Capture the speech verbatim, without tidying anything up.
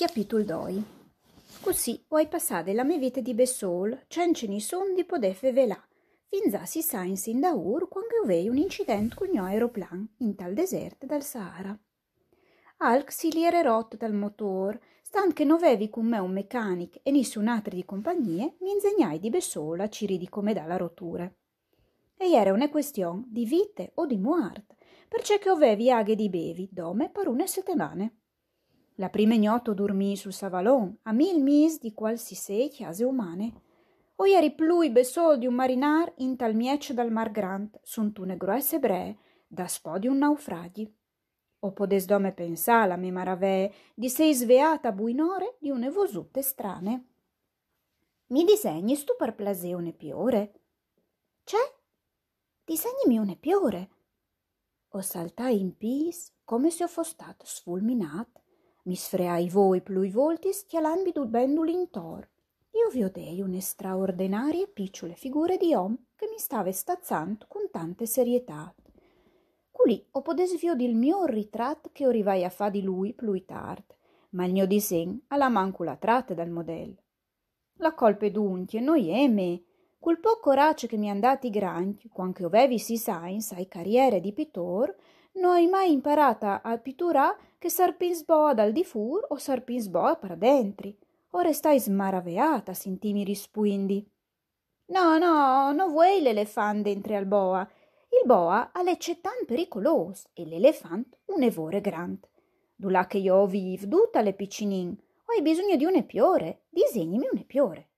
Capitol doi. Cussì o ai passade la mê vite di bessôl, cence nissun di podê fevelâ, fin za sis agns indaûr, cuant che o vei un incident cul gno aeroplan intal desert dal Sahara. Alc si li jere rot dal motôr, stant che no vevi cun me un mecanic e nissun altri di compagnie, mi inzegnai di bessôl a cirî di comedâ la roture. E jere une cuestion di vite o di muart, parcè che o vevi aghe di bevi dome par une setemane. La prime gnot o durmii sul savalon, a mil mîs di cualsisei cjase umane. O jeri plui bessôl di un marinâr intal mieç dal mâr grant, suntune gruesse bree, daspò di un naufragji. O podês dome pensâ la mê maravee di sei sveât a buinore di une vosute strane. Mi disegnistu par plasê une piore? Ce? Disegnimi une piore. O saltai in pîts come se o fos stât sfulminât, mi sfreai i voi plui voltis cjalantmi dut ben dulintor. E o viodei une straordenarie piçule figure di om che mi stave stazant cun tante serietât. Culì o podês viodi il miôr ritrat che o rivai a fâ di lui plui tart, ma il gno disen al à mancul la trate dal model. La colpe duncje no je mê. Cul pôc coraç che mi àn dât i grancj, cuant che o vevi sis agns, ai cariere di pitôr, no ai mai imparât a piturâ che sarpints boa dal difûr o sarpints boa par dentri. O restai smaraveât a sintîmi rispuindi: No, no, no vuei l'elefant dentri al boa. Il boa al è cetant pericolôs e l'elefant une vore grant. Dulà che jo o vîf dut al è piçulin. O ai bisugne di une piore. Disegnimi une piore.